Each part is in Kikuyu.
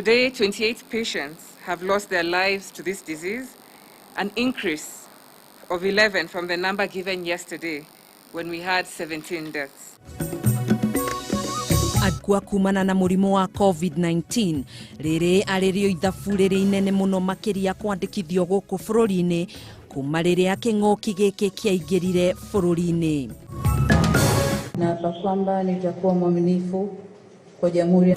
Today, 28 patients have lost their lives to this disease, an increase of 11 from the number given yesterday when we had 17 deaths. Akua kumana na mũrimũ wa COVID-19. Rĩrĩ arĩ rĩo ithabu rĩrĩ inene mũno makĩria kwandĩkithio gũkũ bũrũri-inĩ kuma rĩrĩa kĩng'ũki gĩkĩ kĩaingĩrire bũrũri-inĩ. Naapa kwamba nitakuwa mwaminifu kwa Jamhuri.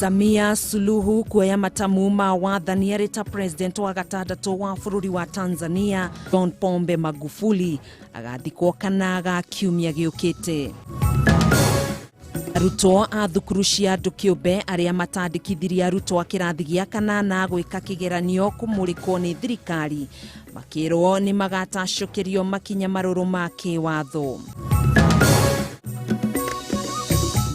Samia Suluhu kuoya matamu ma wathani arĩ ta president wa gatandatũ wa bũrũri wa Tanzania. John Pombe Magufuli agathikwo Kanaga kiumia gĩũkĩte. Arutwo a thukuru cia andũ kĩũmbe arĩa matandĩkithirie arutwo a kĩrathi gĩa kanana gwĩka kĩgeranio kũmũrĩkwo nĩ thirikari makĩrwo nĩ magatacũkĩrio makinya marũrũ ma kĩwatho.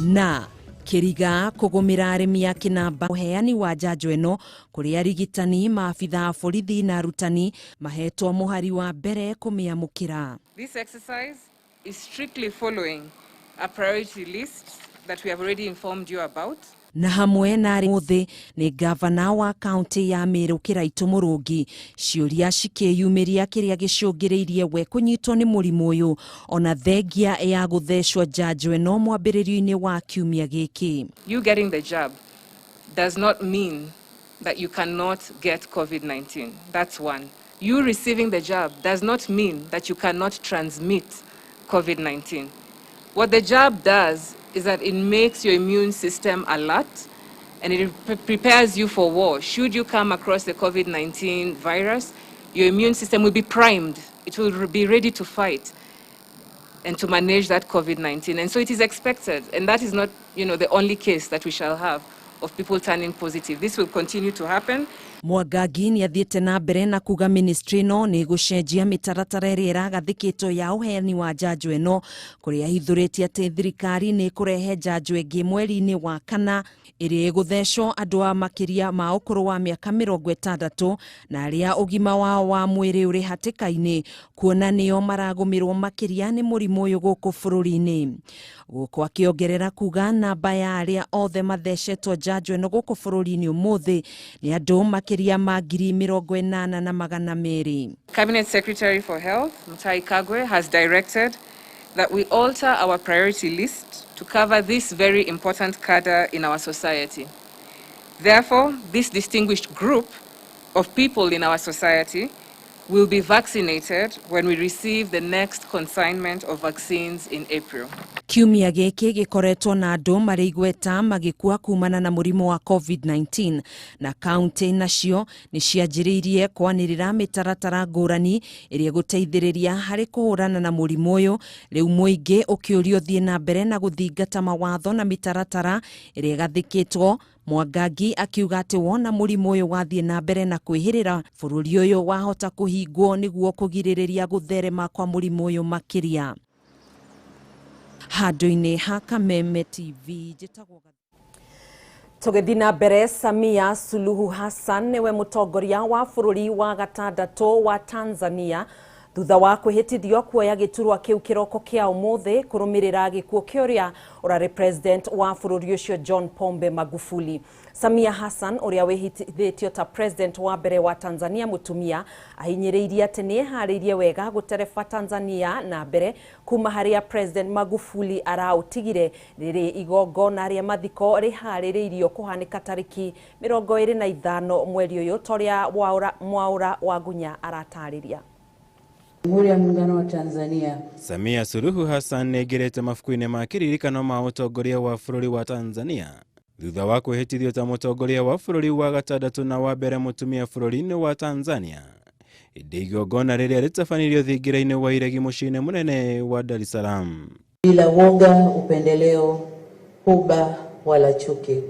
Na Kĩriga kũgũmĩra arĩmi a kĩnamba ũheani wa njanjo ĩno kũrĩ arigitani, maabitha a borithi na arutani mahetwo mũhari wa mbere kũmĩamũkĩra. This exercise is strictly following a priority list that we have already informed you about. Na hamwe na arĩ nĩ gavana wa kaunti ya Meru Kiraitu Murungi ciũria cikĩyumĩria kĩrĩa gĩcũngĩrĩirie we kũnyitwo nĩ mũrimũ ũyũ ona thengia ya gũthecwo njanjo ĩno mwambĩrĩrio-inĩ wa kiumia gĩkĩ. You getting the jab does not mean that you cannot get COVID-19. That's one. You receiving the jab does not mean that you cannot transmit COVID-19. What the jab does is that it makes your immune system alert and it prepares you for war. Should you come across the COVID-19 virus, your immune system will be primed. It will be ready to fight and to manage that COVID-19. And so it is expected, and that is not, the only case that we shall have of people turning positive. This will continue to happen. Mwangangi nĩ athiĩte na mbere na kuga ministry ĩno nĩ gũcenjia mĩtaratara ĩrĩa ĩragathĩkĩtwo ya ũheani wa njanjo ĩno kũrĩa ahithũrĩtie atĩ thirikari nĩ ĩkũrehe njanjo ĩngĩ mweri-inĩ wa kana ĩrĩa ĩgũthecwo andũ a makĩria ma ũkũrũ wa mĩaka 60 na arĩa ũgima wao wa mwĩrĩ ũrĩ hatĩka-inĩ kuona nĩo maragũmĩrwo makĩria nĩ mũrimũ ũyũ gũkũ bũrũri-inĩ. Gũkũ akĩongerera kuga namba ya arĩa othe mathecetwo njanjo ĩno gũkũ bũrũri-inĩ ũmũthĩ nĩ andũ makĩria ma 80,200. Cabinet Secretary for Health, Mutahi Kagwe, has directed that we alter our priority list to cover this very important cadre in our society. Therefore, this distinguished group of people in our society will be vaccinated when we receive the next consignment of vaccines in April. Kiumia gĩkĩ gĩkoretwo na andũ marĩ igweta magĩkua kumana na mũrimũ wa COVID-19 na kaunti nacio nĩ cianjĩrĩirie kwanĩrĩra mĩtaratara ngũrani ĩrĩa ĩgũteithĩrĩria harĩ kũhũrana na mũrimũ ũyũ. Rĩu mũingĩ ũkĩũrio ũthiĩ na mbere na gũthingata mawatho na mĩtaratara ĩrĩa ĩgathĩkĩtwo. Mwangangi akiuga atĩ wona mũrimũ ũyũ wathiĩ na mbere na kwĩhĩrĩra bũrũri ũyũ wahota kũhingwo nĩguo kũgirĩrĩria gũtherema kwa mũrimũ ũyũ makĩria. Handũ-inĩ ha Kameme TV njĩtagwo. Tũgĩthiĩ na mbere, Samia Suluhu Hassan nĩwe mũtongoria wa bũrũri wa gatandatũ wa Tanzania thutha wa kwĩhĩtithio kuoya gĩturwa kĩu kĩroko kĩa ũmũthĩ kũrũmĩrĩra gĩkuũ kĩa ũrĩa ũrarĩ president wa bũrũri ũcio John Pombe Magufuli. Samia Hassan ũrĩa wĩhĩtithĩtio ta president wa mbere wa Tanzania mũtumia ahinyĩrĩirie atĩ nĩ eharĩirie wega gũtereba Tanzania na mbere kuma harĩa president Magufuli araũtigire rĩrĩ igongona rĩa mathiko rĩharĩrĩirio kũhanĩka tarĩki 25 mweri ũyũ ta ũrĩa Mwaura Wagunya aratarĩria. Jamhuri ya Muungano wa Tanzania. Samia Suluhu Hassan nĩaingĩrĩte mabuku-inĩ ma kĩririkano ma ũtongoria wa bũrũri wa Tanzania thutha wa kwĩhĩtithio ta mũtongoria wa bũrũri wa gatandatũ na wa mbere mũtumia bũrũri-inĩ wa Tanzania ĩndĩ igongona rĩrĩa rĩtabanirio thingira-inĩ wa Iregi mũciĩ-inĩ mũnene wa Dar es Salaam. Bila woga, upendeleo, huba wala chuki.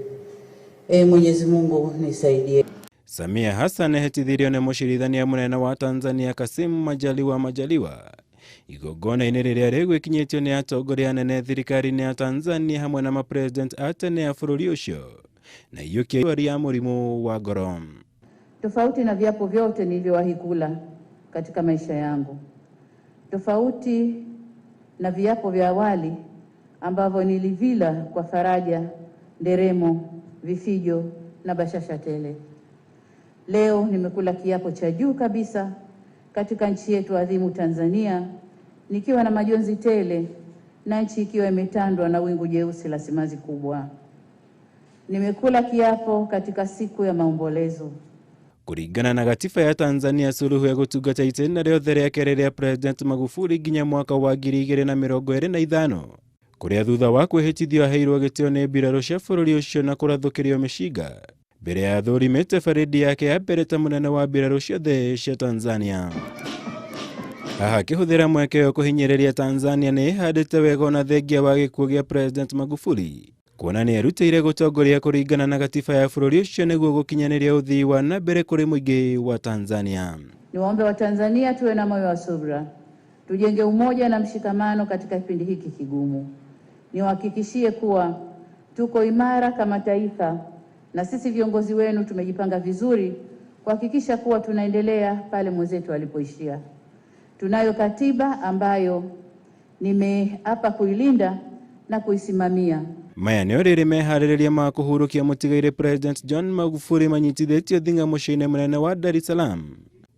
Mwenyezi Mungu nisaidie. Samia Hassan ehĩtithirio nĩ mũcirithania mũnene wa Tanzania Kassim Majaliwa Majaliwa igongona-inĩ rĩrĩa rĩgwĩkinyĩtio nĩ atongoria anene thirikari-inĩ ya Tanzania hamwe na mapresident a tene a bũrũri ũcio na iyũkia ya mũrimũ wa ngoro. Tofauti na viapo vyote nilivyowahi kula katika maisha yangu, tofauti na viapo vya awali ambavyo nilivila kwa faraja, nderemo vifijo na bashasha tele. Leo nimekula kiapo cha juu kabisa katika nchi yetu adhimu Tanzania, nikiwa na majonzi tele na nchi ikiwa imetandwa na wingu jeusi la simanzi kubwa. Nimekula kiapo katika siku ya maombolezo. Kũringana na gatiba ya Tanzania, Suluhu egũtungata itĩna rĩothe rĩake rĩrĩa President Magufuli nginya mwaka wa 2025 kũrĩa thutha wa kwĩhĩtithio aheirwo gĩtĩo nĩ mbirarũ cia bũrũri ũcio na kũrathũkĩrio mĩcinga mbere ya athũrimĩte barĩndi yake ya mbere ta mũnene wa mbirarũ ciothe cia Tanzania. Haha akĩhũthĩra mweke ũyũ kũhinyĩrĩria Tanzania nĩ ĩhandĩte wega ona thengia wa gĩkuũ gĩa President Magufuli, kuona nĩ erutĩire gũtongoria kũringana na gatiba ya bũrũri ũcio nĩguo gũkinyanĩria ũthii wa na mbere kũrĩ mũingĩ wa Tanzania. Niwaombe wa Tanzania tuwe na moyo wa subra, tujenge umoja na mshikamano katika kipindi hiki kigumu. Niwahakikishie kuwa tuko imara kama taifa na sisi viongozi wenu tumejipanga vizuri kuhakikisha kuwa tunaendelea pale mwenzetu alipoishia. Tunayo katiba ambayo nimeapa kuilinda na kuisimamia. Maya nĩo rĩrĩ meharĩrĩria ma kũhurũkia mũtigairĩ President John Magufuli manyitithĩtio thing'a mũciĩ-inĩ mũnene wa Dar es Salaam,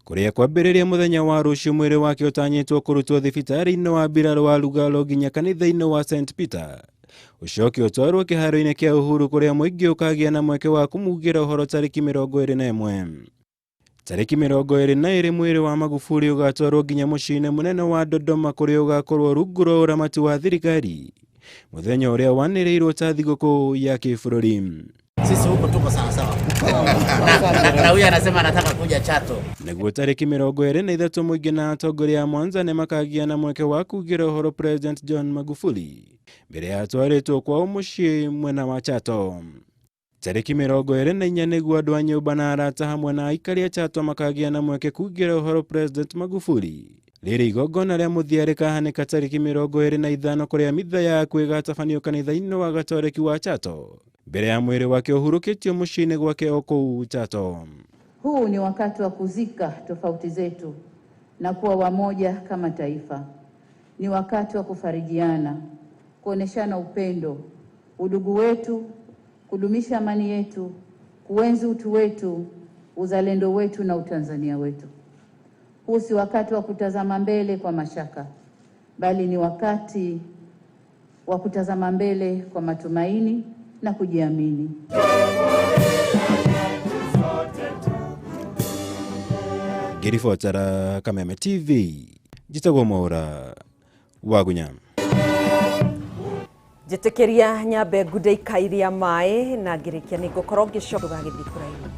kũrĩa kwambĩrĩria mũthenya wa rũciũ mwĩrĩ wake ũtanyĩtwo kũrutwo thibitarĩ-inĩ wa mbirarũ wa Lugalo nginya kanitha-inĩ wa St Peter, ũcoke ũtwarwo kĩharo-inĩ kĩa Uhuru kũrĩa mũingĩ ũkagĩa na mweke wa kũmugĩra ũhoro tarĩki 21. Tarĩki 22 mwĩrĩ wa Magufuli ũgatwarwo nginya mũciĩ-inĩ mũnene wa Dodoma kũrĩa ũgakorwo rungu rwa ũramati wa thirikari mũthenya ũrĩa wanĩrĩirwo ta thigũkũ ya kĩbũrũri. Sisi huko tuko sawa sawa. Na huyu anasema anataka kuja Chato. Nĩguo tarĩki 23 mũingĩ na atongoria a Mwanza nĩmakagia na mweke wa kugĩra ũhoro President John Magufuli mbere ya atwarĩtwo kwao mũciĩ mwena wa Chato. Tarĩki 24 nĩguo andũ a nyũmba na arata hamwe na aikari a Chato makagia na mweke kugĩra ũhoro President Magufuli. Rĩrĩ igongona rĩa mũthia rĩkahanĩka tarĩki 25 kũrĩa mitha ya ĩgatabanio kanitha-inĩ wa Gatoreki wa Chato mbere ya mwĩrĩ wake ũhurũkĩtio mũciĩ-inĩ gwake o kũu Chato. Huu ni wakati wa kuzika tofauti zetu na kuwa wamoja kama taifa. Ni wakati wa kufarijiana, kuoneshana upendo, udugu wetu, kudumisha amani yetu, kuenzi utu wetu, uzalendo wetu na utanzania wetu. Huu si wakati wa kutazama mbele kwa mashaka, bali ni wakati wa kutazama mbele kwa matumaini na kujiamini. Ngĩribotera Kameme TV, njĩtagwo Mwaũra wa Gunya. Njĩtĩkĩria nyambe ngunde ikairia maĩ na ngĩrĩkia nĩ ngũkorwo ngĩcoka ndũgagĩthiĩ kũraihu.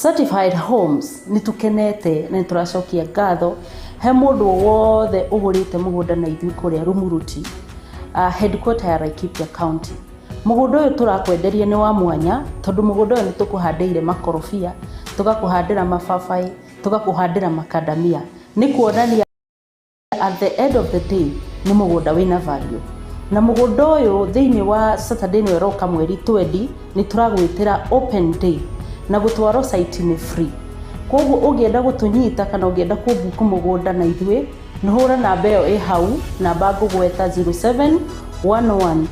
Certified Homes nĩ tũkenete na nĩ tũracokia ngatho he mũndũ wothe ũgũrĩte mũgũnda na ithuĩ kũrĩa Rumuruti, headquarter ya Laikipia County. Mũgũnda ũyũ tũrakwenderia nĩ wa mwanya tondũ mũgũnda ũyũ nĩ tũkũhandĩire makorobia, tũgakũhandĩra mababaĩ, tũgakũhandĩra makandamia. Nĩ kuonania at the end of the day nĩ mũgũnda wĩna value. Na mũgũnda ũyũ thĩinĩ wa Saturday nĩ ĩroka mweri 20 nĩ tũragwĩtĩra open day na gũtwarwo site nĩ free. Koguo ũngĩenda gũtũnyita kana ũngĩenda kũbuku mũgũnda na ithuĩ nĩ hũra namba ĩyo ĩ hau, namba ngũgweta 071112,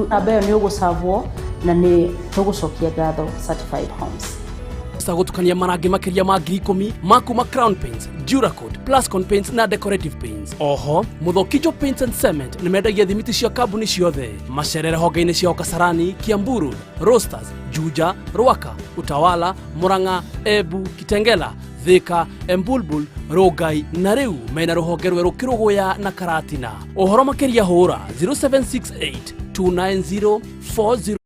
namba ĩyo nĩ ũgũcavwo na nĩ tũgũcokia ngatho Certified Homes. Gũtukania marangi makĩria ma 10,000 ma kuma Crown Paints, Duracoat, Plascon Paints na Decorative Paints. Oho, Muthokijo Paints and Cement nĩ mendagia thimiti cia kambuni ciothe. Macerere honge-inĩ ciao Kasarani, Kiambu Road, Roasters, Juja, Rwaka, Utawala, Murang'a, Embu, Kitengela, Thika, Embulbul, Rongai na rĩu mena rũhonge rwerũ Kĩrũgũya na Karatina. Ũhoro makĩria hũra 0768 290 40.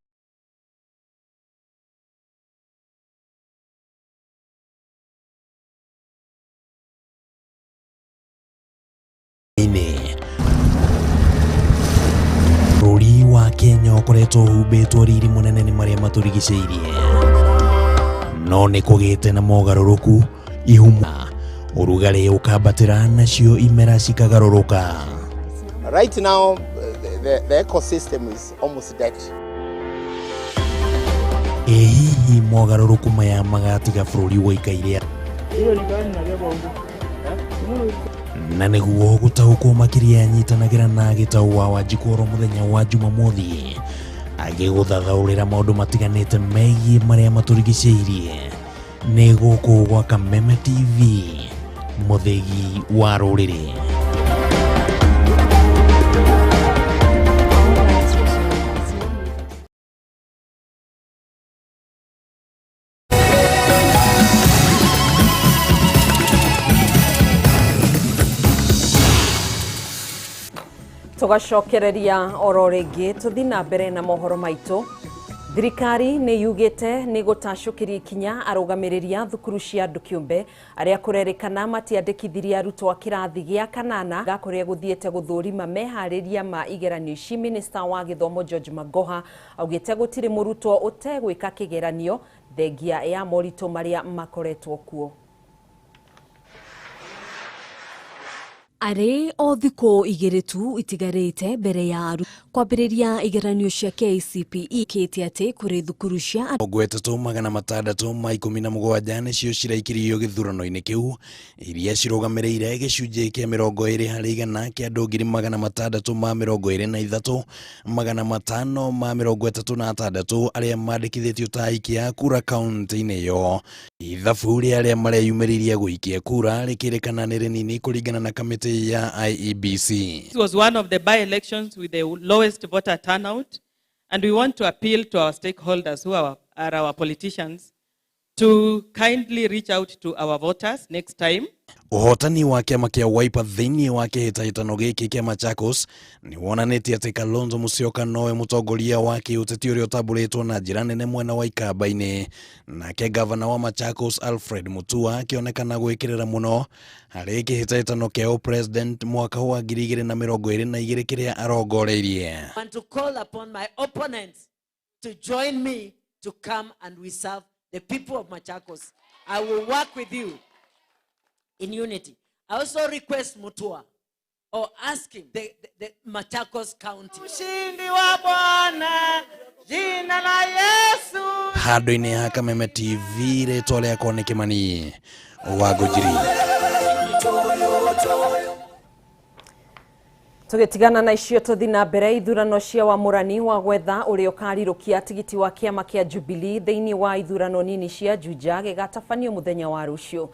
Bũrũri wa Kenya ũkoretwo ũhumbĩtwo riri mũnene nĩ marĩa matũrigicĩirie, no nĩ kũgĩte na mogarũrũku ihuma ũrugarĩ ũkambatĩra nacio imera cikagarũrũka. Right now the ecosystem is almost dead. Ĩ hihi mogarũrũku maya magatiga bũrũri ũikaire na nĩguo gũtaũkwo makĩria nyitanagĩra na Gĩtaũ wa Wanjikũ oro mũthenya wa Jumamothi agĩgũthathaũrĩra maũndũ matiganĩte megiĩ marĩa matũrigicĩirie. Nĩ gũkũ gwa Kameme TV, mũthĩgi wa rũrĩrĩ. Tũgacokereria oro rĩngĩ tũthi na mbere na mohoro maitũ. Thirikari nĩ yugĩte nĩ gũtacũkĩria ikinya arũgamĩrĩri a thukuru cia andũ kĩũmbe arĩa kũrerĩkana matiandĩkithirie arutwo a kĩrathi gĩa kanana kũrĩa gũthiĩte gũthũrima meharĩria ma igeranio ici. Minista wa gĩthomo George Magoha augĩte gũtirĩ mũrutwo ũtegwĩka kĩgeranio thengia ya moritũ marĩa makoretwo kuo. Arĩ o thikũ igĩrĩ tu itigarĩte mbere ya kwambĩrĩria igeranio cia KCPE kĩte atĩ kũrĩ thukuru cia 3617 nĩcio ciraikirio gĩthurano-inĩ kĩu iria cirũgamĩrĩire gĩcunjĩ kĩa 20% kĩa andũ 623,536 arĩa mandĩkithĩtio ta aikia a kura kaunti-inĩ ĩyo. Ithabu rĩa arĩa mareyumĩririe gũikia kura rĩkĩrĩkana nĩ rĩnini kũringana na kamĩtĩ ya IEBC. This was one of the by-elections with the lowest voter turnout, and we want to appeal to our stakeholders who are our politicians to kindly reach out to our voters next time. Ũhotani wa kĩama kĩa Wiper thĩinĩ wa kĩhĩtahĩtano gĩkĩ kĩa Machakos nĩ wonanĩtie atĩ Kalonzo Musyoka nowe mũtongoria wa kĩũteti ũrĩa ũtambũrĩtwo na njĩra nene mwena wa Ikamba-inĩ. Nake gavana wa Machakos Alfred Mutua akĩonekana gwĩkĩrĩra mũno harĩ kĩhĩtahĩtano kĩa ũpresident mwaka wa 2022 kĩrĩa arongoreirie. I want to call upon my opponents to join me to come and we serve the people of Machakos. I will work with you in unity. I also request Mutua or ask him the Machakos County. Ushindi wa Bwana, jina la Yesu. Handũ-inĩ ha Kameme TV, rĩtwa rĩakwa nĩ Kĩmani wa Ngũnjiri. Tũgĩtigana na icio tũthi na mbere ithurano cia wamũrani wa gwetha ũrĩa ũkarirũkia tigiti wa kĩama kĩa Jubilee thĩinĩ wa ithurano nini cia Juja gĩgatabanio mũthenya wa rũciũ.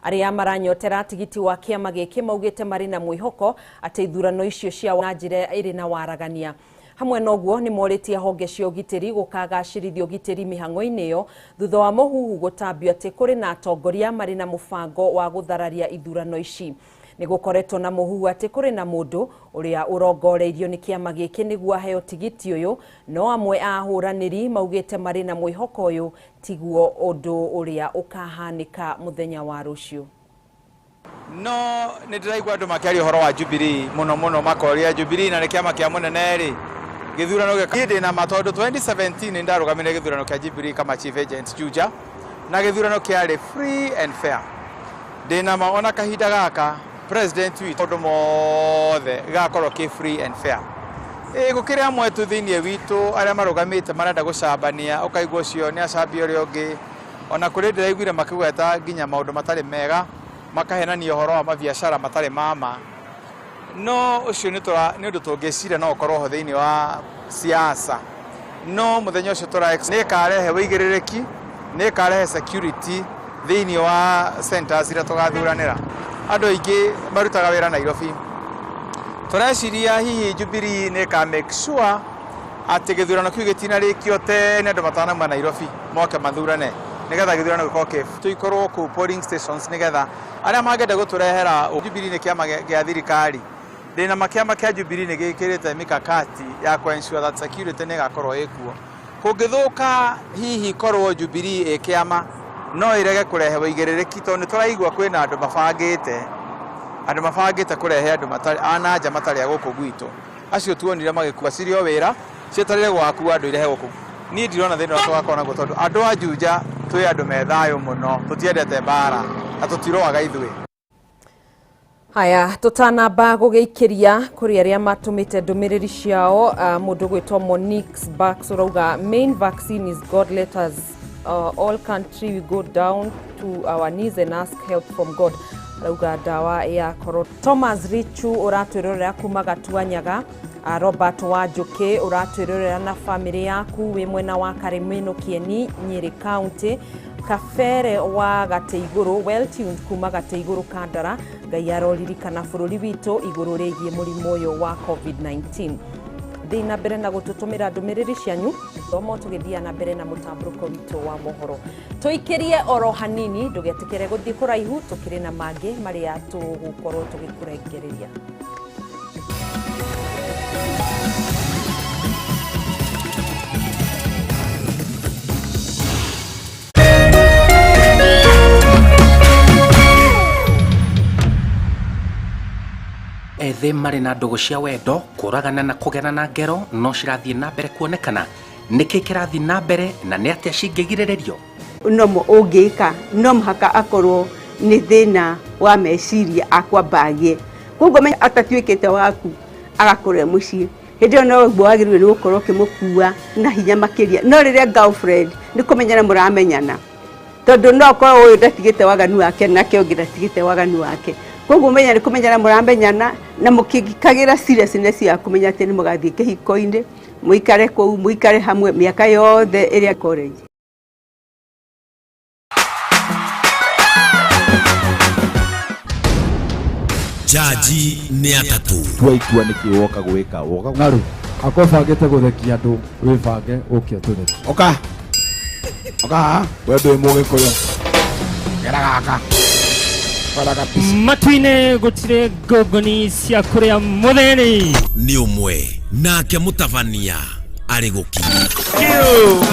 Arĩa maranyotera tigiti wa kĩama gĩkĩ maugĩte marĩ na mwĩhoko atĩ ithurano icio cia na njĩra ĩrĩ na waragania. Hamwe noguo nĩ morĩtie honge cia ũgitĩri gũkagacĩrithia ũgitĩri mĩhang'o-inĩ ĩyo thutha wa mũhuhu gũtambio atĩ kũrĩ na atongoria marĩ na mũbango wa gũthararia ithurano ici. Nĩ gũkoretwo na mũhuhu atĩ kũrĩ na mũndũ ũrĩa ũrongoreirio nĩ kĩama gĩkĩ nĩguo aheo tigiti ũyũ, no amwe a ahũranĩri maugĩte marĩ na mwĩhoko ũyũ tiguo ũndũ ũrĩa ũkahanĩka mũthenya wa rũciũ. No nĩ ndĩraigua andũ makĩaria ũhoro wa Jubilee mũno mũno, makoria Jubilee na nĩ kĩama kĩa mũnene rĩ gĩthurano gĩka ndĩ na ma tondũ 2017 nĩ ndarũgamire gĩthurano kĩa Jubilee kama chief agent Juja na gĩthurano kĩarĩ free and fair. Ndĩ na ma ona kahinda gaka president witũ maũndũ mothe gĩgakorwo kĩ free and fair. Gũkĩrĩ amwe tu thĩinĩ witũ arĩa marũgamĩte marenda gũcambania, ũkaigua ũcio nĩ acambia ũrĩa ũngĩ. Ona kũrĩ ndĩraiguire makĩgweta nginya maũndũ matarĩ mega, makahenania ũhoro wa mabiacara matarĩ ma ma. No ũcio nĩ ũndũ tũngĩciria no ũkorwo ho thĩinĩ wa siasa. No mũthenya ũcio nĩ ĩkarehe wĩigĩrĩrĩki, nĩ ĩkarehe security thĩinĩ wa centers iria tũgathuranĩra. Andũ aingĩ marutaga wĩra Nairobi. Tũreciria hihi Jubilee nĩ ĩka make sure atĩ gĩthurano kĩu gĩtinarĩkio tene andũ matanauma Nairobi moke mathurane nĩgetha gĩthurano gĩkorwo kĩ tũikorwo kũu polling stations nĩgetha arĩa mangĩenda gũtũrehera. Jubilee nĩ kĩama gĩa thirikari. Ndĩna ma kĩama kĩa Jubilee nĩ gĩkĩrĩte mikakati ya kũ ensure that security nĩ ĩgakorwo ĩkuo. Kũngĩthũka hihi korwo Jubilee ĩ kĩama no ĩrege kũrehe wĩigĩrĩrĩki tondũ nĩ tũraigua kwĩna andũ mabangĩte kũrehe andũ matarĩ a na nja matarĩ a gũkũ gwitũ. Acio tuonire magĩkua cirĩ o wĩra cietereire gũgakua andũ irehe gũkũ. Niĩ ndirona thĩna ũrĩa tũgakorwo naguo tondũ andũ a Juja twĩ andũ me thayũ mũno, tũtiendete mbara na tũtirũaga ithuĩ. Haya, tutanamba gũgĩikĩria kũrĩ arĩa matũmĩte ndũmĩrĩri ciao. Mũndũ gwĩtwo Monique Sparks ũrauga main vaccine is God, let us all country we go down to our knees and ask help from God. Arauga ndawa ya corona. Thomas Richu ũratwĩrorera kuma Gatuanyaga. Robert Wanjũkĩ ũratwĩrorera na famĩlĩ yaku wĩ mwena wa Karĩmĩnũ Kĩeni, Nyĩrĩ County. Kabere wa Gateigũrũ, well tuned kuma Gateigũrũ Kandara. Ngai aroririkana bũrũri witũ igũrũ rĩgiĩ mũrimũ ũyũ wa COVID-19. Thiĩ na mbere na gũtũtũmĩra ndũmĩrĩri cianyu thomo tũgĩthiĩ na mbere na mũtambũrũko witũ wa mohoro. Tũikĩrie oro hanini, ndũgetĩkĩre gũthiĩ kũraihu, tũkĩrĩ na mangĩ marĩa tũgũkorwo tũgĩkũrengereria. Ethĩ marĩ na ndũgũ cia wendo kũragana na kũgerana ngero no cirathiĩ na mbere kuonekana. Nĩkĩ kĩrathiĩ na mbere na nĩ atĩa cingĩgirĩrĩrio? No ũngĩka no mũhaka akorwo nĩ thĩna wa meciria akwamba agĩe, koguo menya atatuĩkĩte waku agakorwo mũciĩ hĩndĩ ĩyo noguo wagĩrĩirwo nĩ gũkorwo ũkĩmũkua na hinya makĩria. No rĩrĩa girlfriend nĩ kũmenyana mũramenyana, tondũ no ũkorwo ũyũ ndatigĩte waganu wake nake ũngĩ ndatigĩte waganu wake, koguo menya nĩ kũmenyana mũramenyana na mũkĩkagĩra seriousness ya kũmenya atĩ nĩ mũgathiĩ kĩhiko-inĩ, mũikare kũu, mũikare hamwe mĩaka yothe ĩrĩa college. Jaji nĩ atatũ. Tua itua nĩkĩ woka gwĩka woka ng'aru akorwo bangĩte gũthekia andũ wĩbange ũke ũtũthekie. Oka oka we ndũĩ mũgĩkũyũ gera gaka matu-inĩ gũtirĩ ngũngũni cia kũrĩa mũthĩni. Nĩ ũmwe nake mũtabania arĩ gũkinya.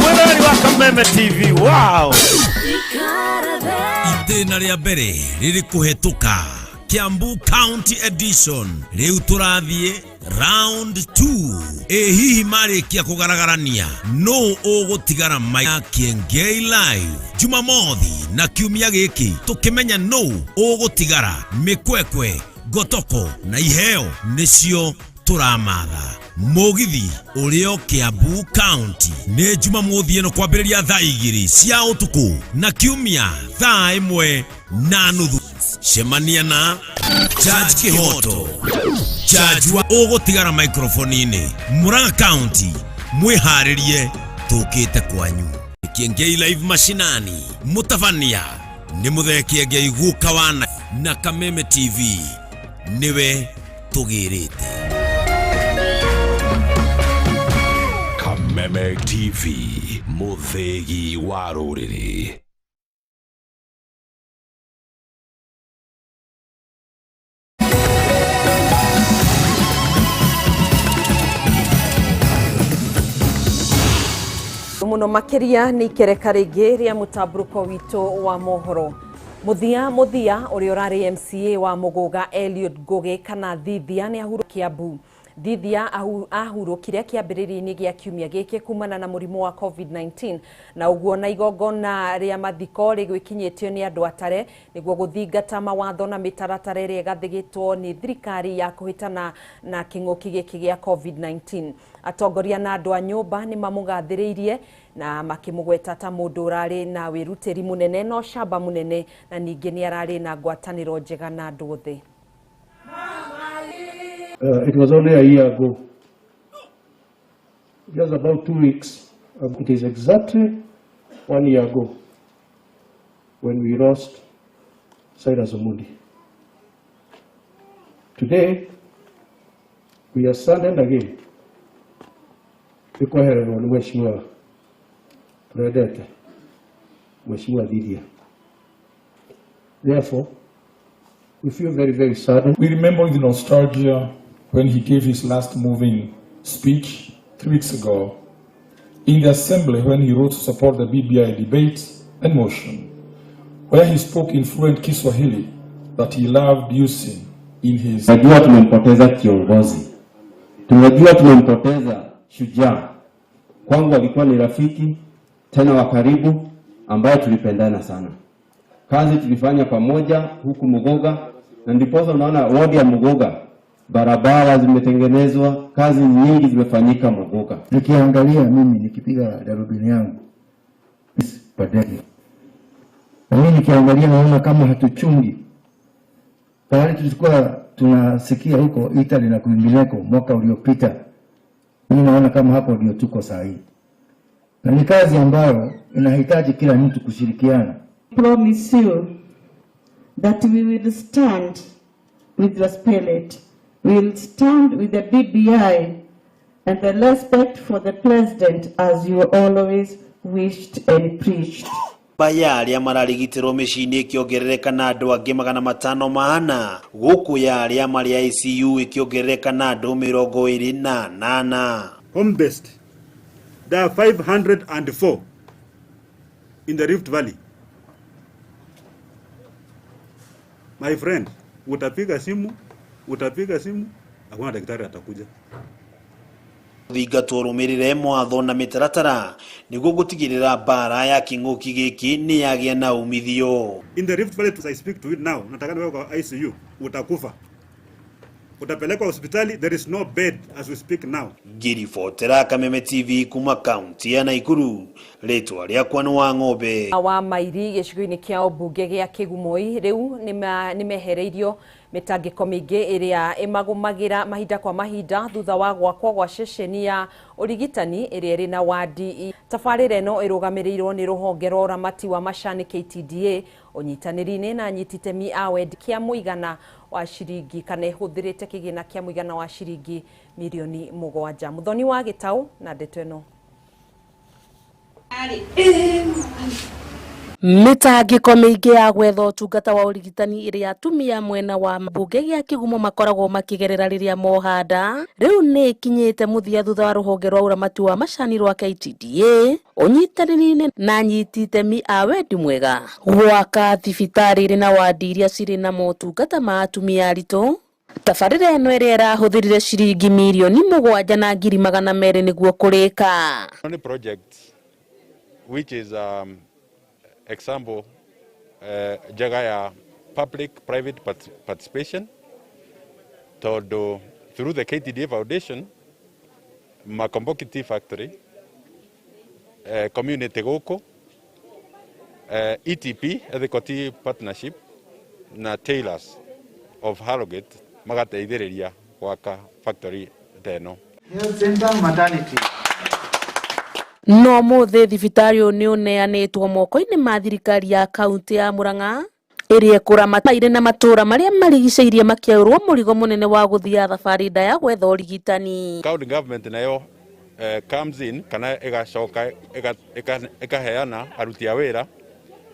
Mwĩrori wa Kameme TV, wow. Itĩna rĩa mbere rĩrĩ kũhetũka Kiambu County Edition. Rĩu tũrathiĩ round 2. Ĩ hihi marĩkia kũgaragarania nũ ũgũtigara ma Kiengei Live Jumamothi na kiumia gĩkĩ tũkĩmenya nũ ũgũtigara mĩkwekwe ngotoko na iheo nĩcio tũramatha. Mũgithi ũrĩo Kiambu County nĩ Jumamothi ĩno kwambĩrĩria thaa 2 cia ũtukũ na kiumia thaa 1:30. Cemania na Judge Kihoto, Judge wa ũgũtigara microphone-inĩ Murang'a County, mwĩharĩrie tũkĩte kwanyu. Kiengei Live mashinani, mũtabania nĩ Mũthee Kiengei guka wa na Kameme TV nĩwe tũgĩrĩte. Kameme TV, mũthĩgi wa rũrĩrĩ. Muno makiria nĩ ikereka rĩngĩ rĩa mũtambũrũko witũ wa mohoro. Mũthia ũrĩa ũrarĩ MCA wa Mũgũga Eliud Ngũgĩ kana Thithia nĩ ahurũkire Kiambu. Thithia ahurũkire kĩambĩrĩria-inĩ gĩa kiumia gĩkĩ kumana na mũrimũ wa COVID-19 na ũguo na igongona rĩa mathiko rĩgwĩkinyĩtio nĩ andũ atare nĩguo gũthingata mawatho na mĩtaratara ĩrĩa ĩgathĩgĩtwo nĩ thirikari ya kũhĩtana na kĩng'ũki gĩkĩ gĩa COVID-19. Atongoria na andũ a nyũmba nĩ mamũgathĩrĩirie na makĩmũgweta ta mũndũ ũrarĩ na wĩrutĩri mũnene na ũcamba mũnene na ningĩ nĩ ararĩ na ngwatanĩro njega na andũ othe. It was only a year ago, just about 2 weeks. It is exactly 1 year ago when we lost Cyrus Omondi. Today, we are saddened again. Nikwehererwo nĩ Mheshimiwa Twendete, Mheshimiwa Thithia. Therefore, we feel very, very saddened. We remember with nostalgia when he gave his last moving speech 3 weeks ago in the assembly when he wrote to support the BBI debate and motion, where he spoke in fluent Kiswahili that he loved using in his... Tunajua tumempoteza kiongozi, tunajua tumempoteza shujaa. Kwangu alikuwa ni rafiki tena wa karibu ambaye tulipendana sana. Kazi tulifanya pamoja huku Mugoga Na ndiposa unaona wodi ya Muguga barabara zimetengenezwa, kazi nyingi zimefanyika Muguga. Nikiangalia mimi nikipiga darubini yangu padeni, na mimi nikiangalia naona kama hatuchungi pahali tulikuwa tunasikia huko Italy na kwingineko mwaka uliopita. Mimi naona kama hapo ndio tuko saa hii, na ni kazi ambayo inahitaji kila mtu kushirikiana. Promise you that we will stand with your spirit. We will stand with the BBI and the respect for the president as you always wished and preached. Namba ya arĩa mararigitĩrwo mĩciĩ-inĩ ĩkĩongerereka na andũ angĩ 504 gũkũ ya arĩa marĩ ICU ĩkĩongerereka na andũ 28. Home based, there are 504 in the Rift Valley. My friend, utapiga simu, hakuna daktari atakuja. Thingatwo rũmĩrĩre mwatho na mĩtaratara nĩguo gũtigĩrĩra mbara ya kĩng'ũki gĩkĩ nĩ yagĩa na umithio. In the Rift Valley as I speak to you now, nataka niwe kwa ICU, utakufa. Utapelekwa hospitali, there is no bed as we speak now. Ngĩribotera Kameme TV kuma kaunti ya Naikuru, rĩtwa rĩakwa nĩ wa ng'ombe. Wa Mairi gĩcigo-inĩ kĩa ũmbunge gĩa Kĩgumoi rĩu nĩmehereirio mĩtangĩko mĩingĩ ĩrĩa ĩmagũmagĩra mahinda kwa mahinda thutha wa gwakwo gwa ceceni ya ũrigitani ĩrĩa ĩrĩ na wadi. Tabarĩra ĩno ĩrũgamĩrĩirwo nĩ rũhonge rwa ũramati wa macani KTDA ũnyitanĩri-inĩ na anyiti itemi a wendi kĩa mũigana wa ciringi kana ĩhũthĩrĩte kĩgĩna kĩa mũigana wa ciringi mirioni 7. Mũthoni wa Gĩtaũ na ndeto ĩno. Mĩtangĩko mĩingĩ ya gwetha ũtungata wa ũrigitani ĩrĩa atumia mwena wa mbunge gĩa Kĩgumo makoragwo makĩgerera rĩrĩa mohanda rĩu nĩ ĩkinyĩte mũthia thutha wa rũhonge rwa ũramati wa macani rwa KTDA ũnyitanĩri-inĩ na anyiti itemi a wendi mwega gwaka thibitarĩ ĩrĩ na wadi iria cirĩ na motungata ma atumia aritũ. Tabarĩra ĩno ĩrĩa ĩrahũthĩrire ciringi mirioni 7,200,000 nĩguo kũrĩka. Nĩ project which is example njega ya public private participation tondu through the KTDA Foundation Makomboki Tea Factory community gũkũ ETP Ethical Tea Partnership na Taylors of Harrogate magateithĩrĩria gwaka factory ta ĩno. Health center maternity. No mũthĩ thibitarĩ ũyũ nĩ ũneanĩtwo moko-inĩ ma thirikari ya kaunti ya Murang'a ĩrĩa ĩkũramata irĩ na matũũra marĩa marigicĩirie makĩaũrwo mũrigo mũnene wa gũthiia thabarĩ ndaya gwetha ũrigitani. County government nayo comes in kana ĩgacoka ĩkaheana aruti a wĩra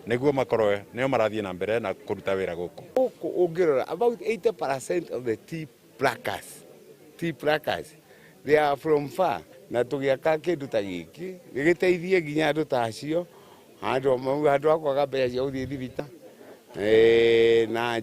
nĩguo makorwo nĩo marathiĩ na mbere na kũruta wĩra gũkũ. Gũkũ ũngĩrora about 80% of the tea pluckers they are from far. Na tũgĩaka kĩndũ ta gĩkĩ gĩgĩteithie nginya andũ ta acio handũ a kwaga mbeca cia gũthiĩ thibitarĩ na